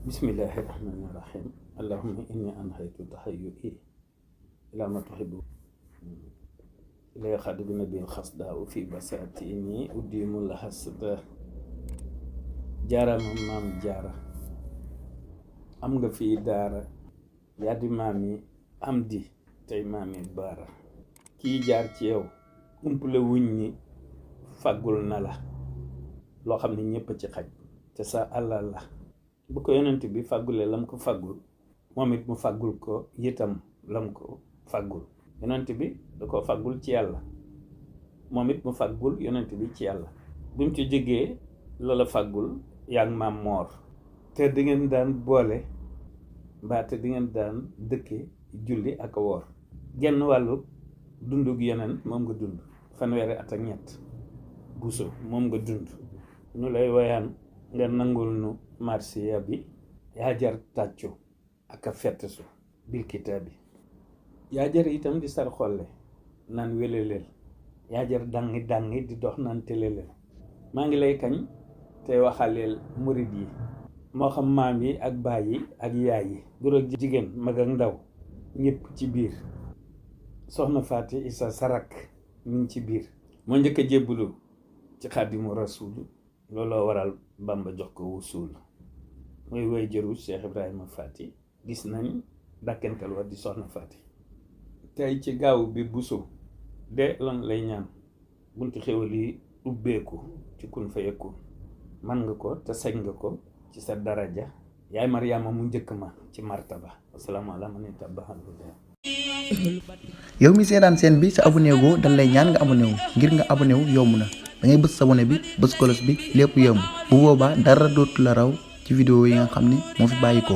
Bismillahi rahmani rahim. Allahumma inni anhaytu tahayyu'i ila ma tuhibbu ila khadu bi nabil khasda fi basati inni udimu lahasda jara mam jara am nga fi dara ya di mami am di tay mami bara ki jaar ci yow umpule wuñ ni fagul na la lo xamni ñepp ci xaj te sa Allah la bu ko yonent bi fagulé lam ko fagul momit mu fagul ko yitam lam ko fagul yonent bi da ko fagul ci yalla momit mu fagul yonent bi ci yalla bim ci jëgé la fagul yak mam mor te di ngeen daan boole ba te di ngeen daan dëkke julli ak wor genn walu dundug yenen mom nga dund fanwéré at ak ñett buso mom nga dund ñu lay wayan nga nangul nu marsiya bi ya jar taccu ak fettesu bil kitabi ya jar itam di sar xolle nan welelel ya jar dangi di dox nan telelel ma ngi lay kañ te waxalel murid yi mo xam maam yi ak baay yi ak yaay yi góor ak jigen mag ak ndaw ñepp ci biir soxna Faati Isa Sarak mi ci biir mo ñëk jébulu ci Xaadimu Rasuul lolo waral Bamba jox ko wusul moy way jëru Cheikh Ibrahima Fati gis nañ dakental wa di soxna Fati tay ci gaaw bi buso de lan lay ñaan buntu xewali ubbeeku ci kun fayeku man nga ko te sañ nga ko ci sa daraja yaay Maryama mu njëkk ma ci martaba assalamu alaykum man tabahan yow mi sétane sen bi sa abonné go dañ lay ñaan nga abonné wu ngir nga abonné wu yomb na da ngay bëss abonné bi bëss kolos bi lépp yomb bu boba dara dootu la raw ci vidéo yi nga xamni mo fi bayiko